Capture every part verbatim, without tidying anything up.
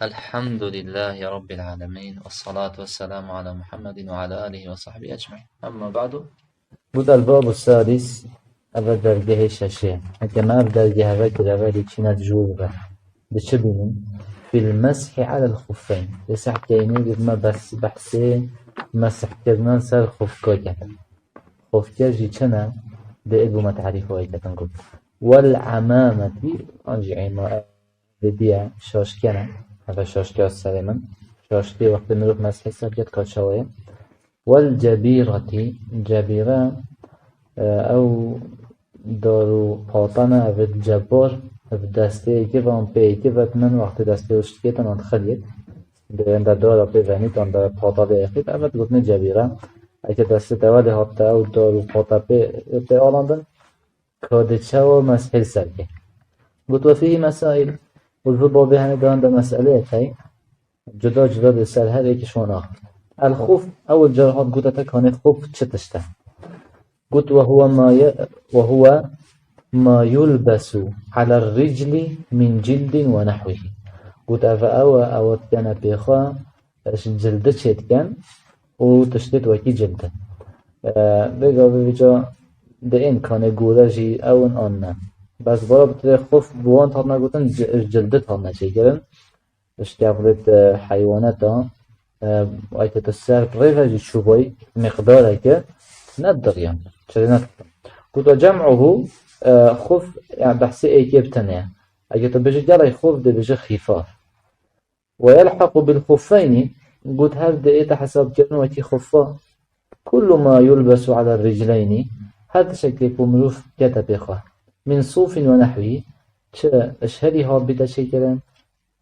الحمد لله رب العالمين، والصلاة والسلام على محمد وعلى آله وصحبه أجمعين. أما بعد. Got: الباب السادس، ev e dergehê şeşê. Heke me ev dergeh heve kir, ev e lê çîne dijû bibe. Di çi bînin? في المسح على الخفين. Lê sehkeynê got me bes, behsê mesihkirina ser xufka ket. Xufke jî çi ne? Dê ê bû me tarîf wayî ketin got. والعمامة، an jî êma Vê diye şaşkene, heve şaşke serê min. Şaşkê wextê mirov meshê ser ket ka çawa ye. والجبيرة، cebîre, e, ew dar û pata ne, ev ê cebar, ev destê yekê ve an pê yekê ve min wextê destê û ştikêtin an xiliyêt. Dê enda dara pê venît an da pata lê yexît, ev ê gotine cebîre. Eke destê te welê hat te ew dar û pata pê, pê alandin, Ka dê çawa meshê li ser kê. Got: وفيه مسائل. Û li vê babê hene dan de meseleyek heye. Cuda cuda dê ser her êkî ji wan axivî. الخف، ewil car hat gote te kanê xuf çi tişt e? Got: وهو ما ي-، وهو ما يلبس على الرجل من جلد ونحوه. Got: ev e, ew e, ew e dikene pê xwe, ji cildê çêdikin û tiştê wekî cildê. E, vê gavê vîca di ên kanê gore jî ew in an ne. Bes bara bi tirê xuf bi wan hatine gotin, ci-, cildê hatine çêkirin. Piştî ev rê di heywaneta, e, ay te ser rê ve jî çûboy miqdareke ne diriyan. Çirê ne. Got: جمعه، e, xuf, yani behsê êkê bi tenê. Eger tu bêjî gelek xuf, dê bêjî xîfaf. ويلحق بالخفين، got hev dê ête hesabkirin wekî xufa. كل ما يلبس على الرجلين، her tiştekê ku mirov kete pê xwe. من صوف ونحوه، çi ji herî hat bîte çêkirin,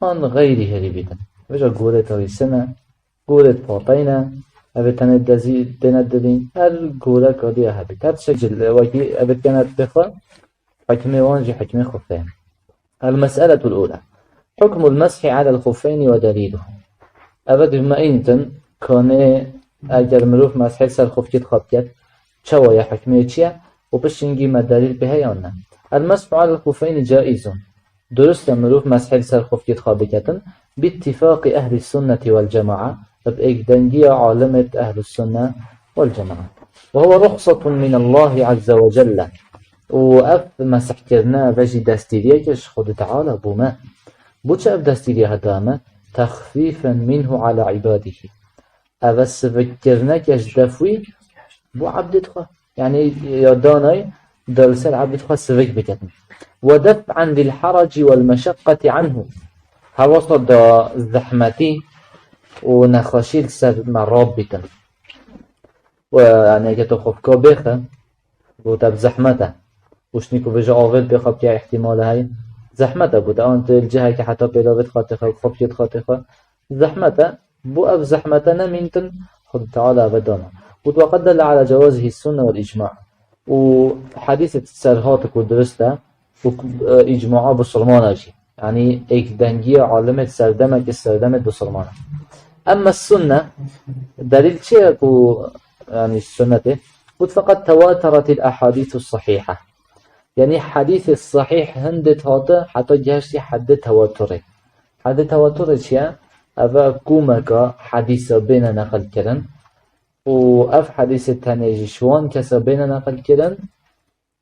an xeyrî herî bîtin. Vêca gorê tarîsine, gorê pateyne, ev ê tenê dezî têne dilîn, her gore ka diye hebît. Her tiştek ji wekî ev ê kene pê xwe, hikmê wan jî hikmê xufe ye. المسألة الأولى، حكم المسح على الخفين ودليله. Ev e dibîne întin, kanê eger mirov meshê ser xufkê xwe biket, çawa ye, hikmê çi ye? Û piştî hingî me delîl pê heye an ne? المسح على الخفين جائز. Durust e mirov meshê ser xufkê xwe biketin, باتفاق أهل السنة والجماعة، bi êkdengiya alimêt ehlus sunne wal cemaat. وهو رخصة من الله عز وجل. Û ev mesihkirine, ev jî destîriyeke ji Xwedê Teala bû me. Bo çi ev destîriye heda me? تخفيفا منه على عباده. Ev e sivikkirine ke ji def wî bo ebdê xwe. Yani ya danay da li ser ebdê xwe sivik biketin. ودفعا للحرج والمشقة عنه. Hewasa da zehmetî û nexweşî li ser me rab bitin. Û, yani, eke tu xwe bêxe, bo te bi zehmet e. Û şinî ku bêje avêt pê xwe bike îhtîmal heye. Zehmet e, bo te an tu li cihekî heta pêlavêt xwe têxe, xwe bikêt xwe têxe. Zehmet e. Bo ev zehmete nemîntin, Xwedê Teala ev dana. Got: وقد دل على جوازه السنة والإجماع. Û hedîsê ser hat ku dirust e, û, e, îcmaa bisilmana jî. Yani êkdengiya alimê serdemekî serdemê bisilmana. Emma sunne, delîl çi ye ku, yani sunnetê? Got: فقد تواترت الأحاديث الصحيحة. Yani hedîsê sahîh hindê hate heta gihiştî heddê tewaturê. Heddê tewaturê çi ye? Ev e komeka hedîsa bêne neqil kirin. Û ev hedîsê tenê jî ji wan kesa bêne neqil kirin.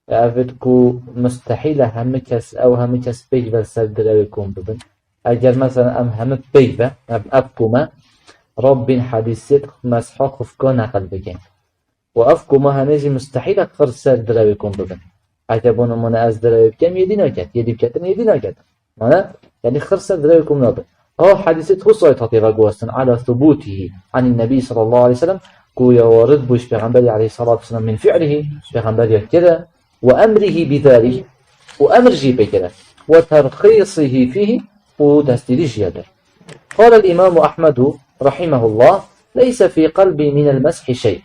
Ev ê ku mustehîl e hemî kes, ew hemî kes pêk ve ser direwê kom bibin. Eger mesela em hemî pêk ve, ev, ev kom e, Rabbîn hedîsê mesha xufka neqil bikin. Û ev koma hene jî mustehîl e xir ser direwê kom bibin. Eke bo nimûne ez direwê bikem, yê dî naket, yê dî biketin, yê dî naket. Mane, yani xir ser direwê kom nabe. Ew hedîsê tu sayt hatî veguhastin, على ثبوته عن النبي صلى الله عليه وسلم, ku ya warid bû ji Pêxemberî aleyhissalatu vesselam من فعله, Pêxember ya kire, وأمره بذلك, û emr jî pê kire, وترخيصه فيه, û destîrî jî ya kir. قال الإمام أحمد رحمه الله: ليس في قلبي من المسح شيء.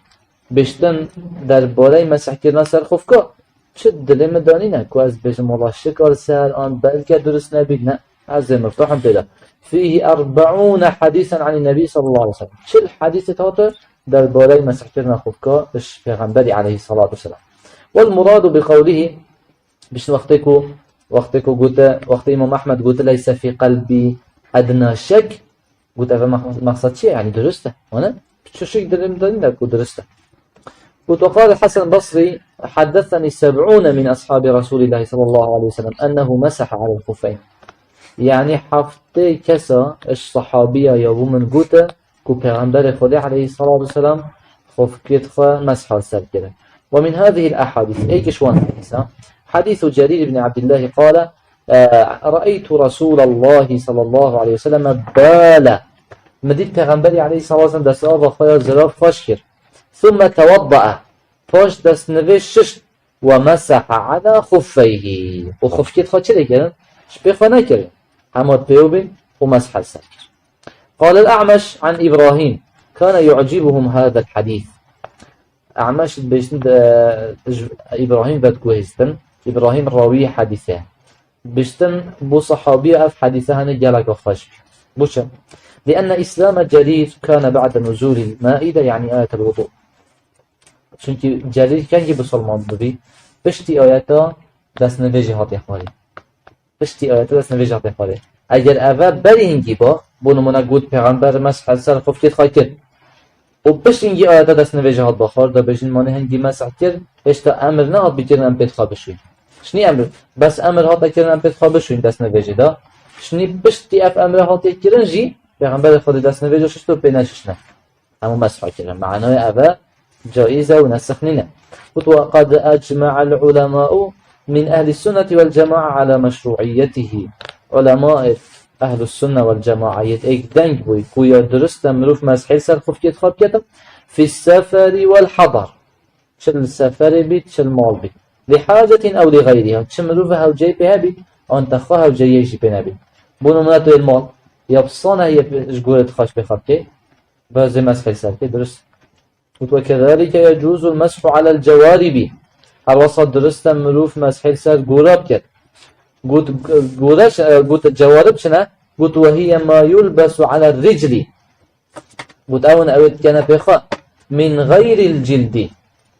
Bêjtin derbarey mesihkirina ser xufka, çi dilê min danîne ku ez bêjim wela şikar ser an belke durust nebît, ne. Ez ê miftahim pê de. فيه أربعون حديثا عن النبي صلى الله عليه وسلم. Çil hedîsê hate derbarey mesihkirina xufka ji Pêxemberî aleyhissalatu vesselam. والمراد بقوله، bêjtin wextê ku, wextê ku gote, wextê Îmam Ehmed gote: ليس في قلبي edna şek, got, ev mex-, mexsed çi ye? Yanî durust e. Wana? Piçûşik dilim de nîne ku durust e. Got, وقال الحسن البصري: حدثني سبعون من أصحاب رسول الله صلى الله عليه وسلم أنه مسح على الخفين. Yanî heftê kesa ji sahabiya ya bû min gote ku Pêxemberê Xwedê aleyhissalatu vesselam xofkêt xwe mesh li ser kirin. ومن هذه الأحاديث, êk ji wan hadîsan, حديث جرير بن عبد الله قال: آه، رأيت رسول الله صلى الله عليه وسلم بال. Min dît Pêxemberî aleyhissalatu vesselam destava xwe ya zirav xweş kir. ثم توضأ. Paş destnivê şişt. ومسح على خفيه. Û xufkêt xwe çi lê kirin? Ji pê xwe nekirin. Hema pêw bin û mesh li ser kir. قال الأعمش عن إبراهيم: كان يعجبهم هذا الحديث. E'meş dibêjtin de, ji Îbrahîm vediguhêstin. Îbrahîm rawî hadîse. Biştin bo sahabiya ev hadîse hene gelek xweş bî. Bo çi? لأن إسلام جرير كان بعد نزول المائدة، يعني آية الوضوء. Çunkî Cerîr kengî bisilman bibî? Piştî ayeta destnivêjê hatiye xwarê. Piştî ayeta destnivêjê hatiye xwarê. Eger eve berî hingî ba, bo nimûne got Pêxember mesh li ser xufkêt xwe kir. Û pişt hingî ayeta destnivêjê hat baxwar, da bêjin manê hingî mesh kir, hêşta emir nehat bikirin em pêt xwe bişûyn. Şinî emir, bes emir hate kirin em pêt xwe bişûyn destnivêjê de. Şinî piştî ev emre hatiye kirin jî, Pêxemberê Xwedê destnivêja şişt û pê neşiştine. Hemû mesh kirin. Manaya eve caiz e û nesix nîne. Got, وقد أجمع العلماء من أهل السنة والجماعة على مشروعيته. Ulemayê Ehlus Sunne vel Cema'a yê êk deng bûy ku ya durist e mirov meshê li ser xufkêt xwe biketin, في السفر والحضر. Çi li seferê bît, çi li mal bît. لحاجة أو لغيرها. Çi mirov hewceyî pê hebît, an texwe hewceyî jî pê nebît. Bo nimûne tu yê li mal, ya bi sane heye ji gorê dixwaş pê xwe bikê, bi zê meshê li ser bikê, durist. Got, وكذلك يجوز المسح على الجوارب. Her wesa durist e mirov meshê li ser gora biket. Got, gora çi-, got, cewarib çi ne? Got, وهي ما يلبس على الرجل. Got, ew in ew ê dikene pê xwe. من غير الجلد.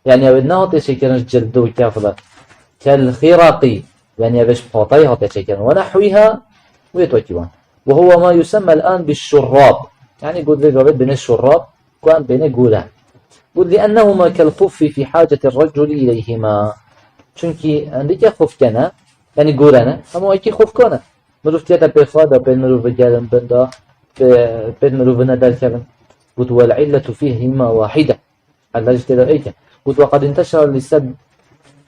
Yanî ew ê nehate çêkirin ji cildê û kefir. كالخرق. Yanî ev ê ji patayî hate çêkirin. ونحوها. Wê wekî wan. وهو ما يسمى الآن بالشراب. Yanî got vê gavê bêne şurab, ku em bêne gora. Got, لأنهما كالخف في حاجة الرجل إليهما. Çunkî hindike xufke ne, yanî gora ne, hema wekî xufka ne. Mirov tiyete pê xwe de, pê mirov vegerin bin de, pê, pê mirov ne derkevin. Got, والعلة فيهما واحدة. Ella jî tê de êk e. Got, وقد انتشر لسب-،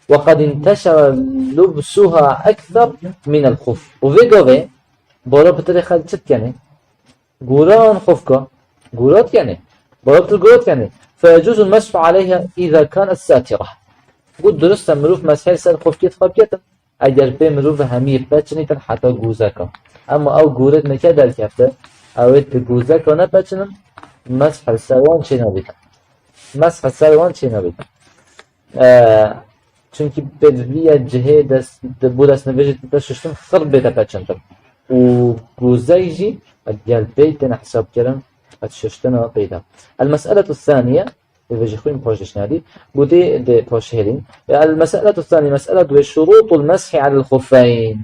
وقد انتشر لبسها أكثر من الخف. Û vê gavê, bara pitirê xelk çi dikenê? Gora an xufka? Gora dikenê. Bara pitir gora dikenê. فيجوز المسح عليها إذا كانت ساترة. Got, durist e mirov meshê li ser xufkêt xwe biketin. Eger pê mirov hemî peçinîtin heta gozeka. Ema ew gorê nike derkefte, ew ê di gozeka nepeçinin, mesh li ser wan çênabîtin. Mesh li ser wan çênabîtin. Ee, çunkî pêdiviya cihê dest, di bo destnivêjê te şiştin xir bête peçintin. Û gozey jî gel pê têne hesabkirin, et şiştina pê de. المسألة الثانية، Vê jî xwîn paş dişnadî. Gotî di paşhêlîn. المسألة الثانية, mesele duwê, شروط المسح على الخفين.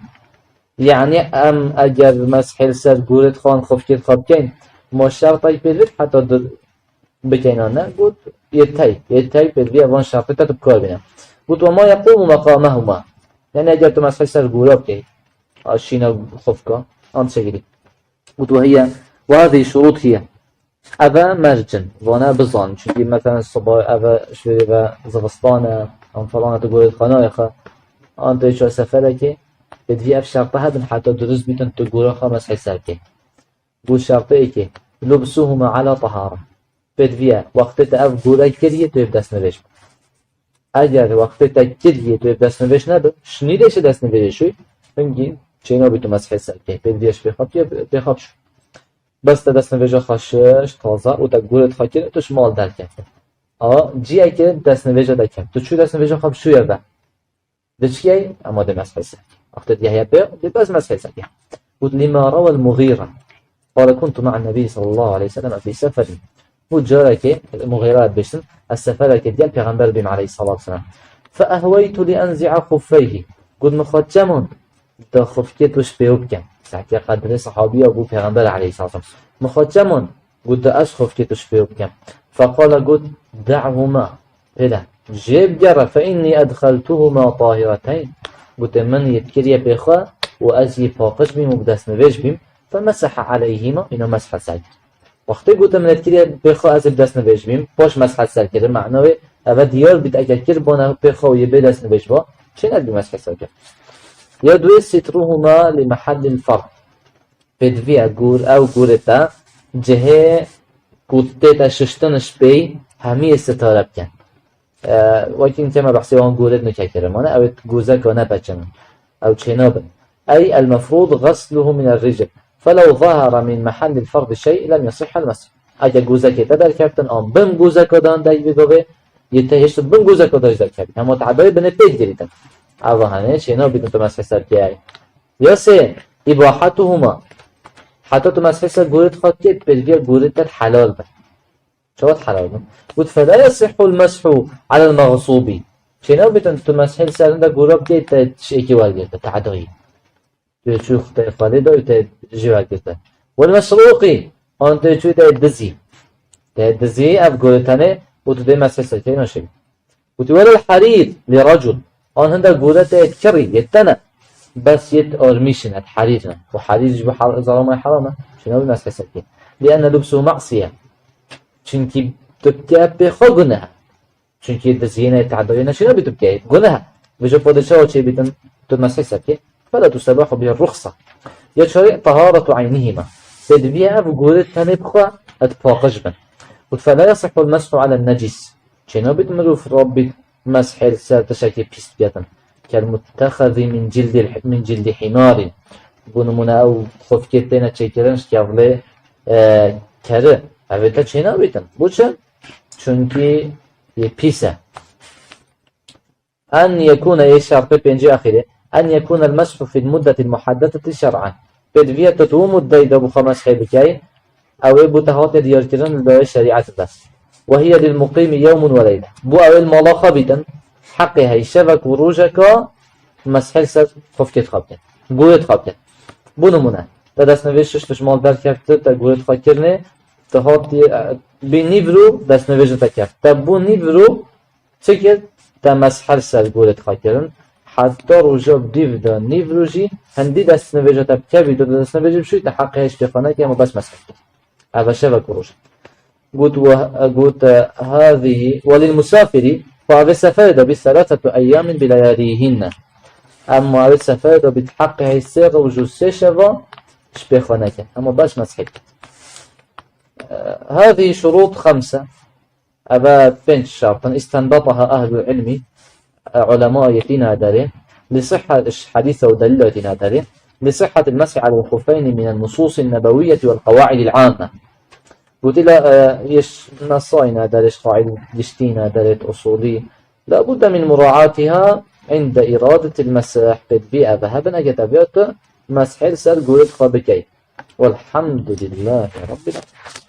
Yanî em eger meshê li ser gorê dixwan xufkê dixwa bikeyn, ma şertayî pê divêt heta du bikeyn an ne? Got, yê tey, yê tey pê divê evan şertê te tu bikar bîne. Got, وما يقوم مقامهما. Yanî eger tu meshê li ser gora bikey, a şîna xufka, an şekilî. Got, وهي، وهذه شروط هي. Eve merc in, vane bizan. Çunkî, meselen, siba eve şûrê ve zivistan e, an falan e, tu gorê dixwe nayê xwe. An tu çû seferekê, pêdivî ev şerta hebin, heta durist bîtin, tu gora xwe meshê ser kê. Got, şertê êkê, لبسهما على طهارة. Pêdivî ye, wextê te ev gora kiriye, tu yê bi destnivêj bî. Eger wextê te kiriye, tu yê bi destnivêj nebi, şinî dê şi destnivêjê şûy, hingî çênabî tu meshê ser kê. Pêdivî ye ji pê xwe bikê, pê xwe bişû. Bes te destnivêja xwe şişt taze û te gorê xwe kir, tu ji mal derkefte. A, ciyekê destnivêja te ket. Tu çû destnivêja xwe bişûye ve. Diçiyey, ema dê meshê ser kê. Wextê diye heye pê, dê bes meshê ser kê. Got, لما روى المغيرة قال: كنت مع النبي صلى الله عليه وسلم في سفر. Got, carekê, Mughîra dibêjtin, ez seferekê digel Pêxember bîm aleyhissalatu vesselam. فأهويت لأنزع خفيه. Got, min xwe çemand. da xufkê tu ji pê bikim. Sehtiya qedrê sahabiya bû Pêxember aleyhisselam. Min xwe çemon, got, da ez xufkê tu ji pê bikim. Feqala, got, da'huma, pêle, jê bigere, fe inni edxeltuhuma tahirateyn. Got, min yê dikiriye pê xwe û ez yê paqij bîm û bi destnivêj bîm. Femeseha aleyhima, îna mesh li ser kir. Wextê gotim, min kiriye pê xwe ez ê bi destnivêj bîm, paş mesh li ser kirin, mena wê, eve diyar bît, eger kir bona pê xwe û yê bê destnivêj ba, çê nedibî mesh li ser kir. Ya duê, sitruhuma li mehellil ferd. Pêdiviya gûr, ew gûrê te, cihê ku tê te şiştin ji pê, hemiyê sitare bikin. E, wekî ke me behsê wan gûrê nûke kirin, mane ew ê gûzeka nepeçin, ew çênabin. Ey el-mefrûd xesluhu min er-ricl. Felew zahara min mehellil ferdi şey lem yasihhel mesh. Eger gûzekê te derkeftin, an bin gûzeka dan dey vê gavê, yê te hêşt bin gûzeka da jî derkevî. Hema te edayê binê pê digirîtin. Eva hene, çênabîtin tu mesh li ser kê. Ya sê, îbahetuhuma. Heta tu mesh li ser gûrê xwe kê, pêdiviya gûrê te helal be. Çawa helal bû? Got, fela yasihhul meshu alel mexsubi. Çênabîtin tu meshê li ser hinda gûra bikey te tiştekî wergirte, te edayî. Tu çû xutê xwe lê da û te jî wergirte. Wel mesruqi, an te çû te dizî. Te dizî ev gûrê tenê û tu dê meshê li ser key naşê. Got, welel herîr li recul. An hinda gûre te yê kirî, yê te ne. Bes yê armîşin, et herîr ne. Û herîr ji bo hal-, zalamay heram e. Çênabî mesh li ser kê. Li enne lubsuhu ma'siye. Çunkî tu bike pê xwe guneh e. Çunkî diziyê ne, tedayê ne, çênabî tu bike. Guneh e. Vêca padîşaha çêbîtin tu mesh li ser kê. Fela tustebahu bihi ruxsa. Ya çarê, taharetu eynihima. Pêdiviya ev gûrê tenê bi xwe et paqij bin. Û fela yasihhul meshu alen necis. Çênabît mirov rabît meshê li ser tiştekî pîs biketin. Kel muttexezî min cildil, min cildi himarî. Bo nimûne ew xufkê têne çêkirin ji kevlê, e, keri. Ev ê te çênabîtin. Bo çi? Çunkî yê pîs e. En yekûne, ê şertê pêncî axirê, en yekûne el-meshu fil muddetil muhaddedeti şer'an. Pêdiviya tu tu muddeyê de bi xwe meshê bikey, ew ê bo te hatiye diyarkirin li dayê şerîet de. Ve hiye lil muqîmî yewmun ve leyla. Bo ew ê li mala xwe bîtin, heqê hey şevek û rojeka meshê li ser xufkê xwe bikin. Gûrê xwe bikin. Bo nimûne, te destnivêj şiş tu ji mal derkefti, te gûrê xwe kirinê, te hatiye, e, bî nîvro destnivêjê te keft. Te bo nîvro çi kir? Te meshê li ser gûrê xwe kirin. Heta roja dîv de nîv rojî hindî destnivêja te bikevî, tu destnivêjê bişûyî, te heqê hiştê xwe neke, hema bes meshê kir. Ev e şevek û roj. Got, we, got, e, hâzî, welil musafirî, fa ev ê seferê de bî selasetu eyyamin bi leyalîhinne. Emma ev ê seferê de bî heqê hey sê roj û sê şeva ji pê xwe neke. Hema bes meshê kir. E, hâzî şurût xemse. Eve pênc şert in. İstenbetaha ehlul ilmi, e, ulema yê tîna derê. Li sihha, iş hadîse û delîla tîna derê. Li sihhatil meshi alel xufeyni minel nususin nebewiyeti wel qewaidil amme. Gotî la, e, yeş nasayna derê, ji qaîd giştîna derê, usulî. La budde min muraatiha inde iradetil mesih. Pêdivî eve hebin, eger te viya tu meshê li ser gûrê xwe bikey. Welhamdulillahî Rabbil alemin.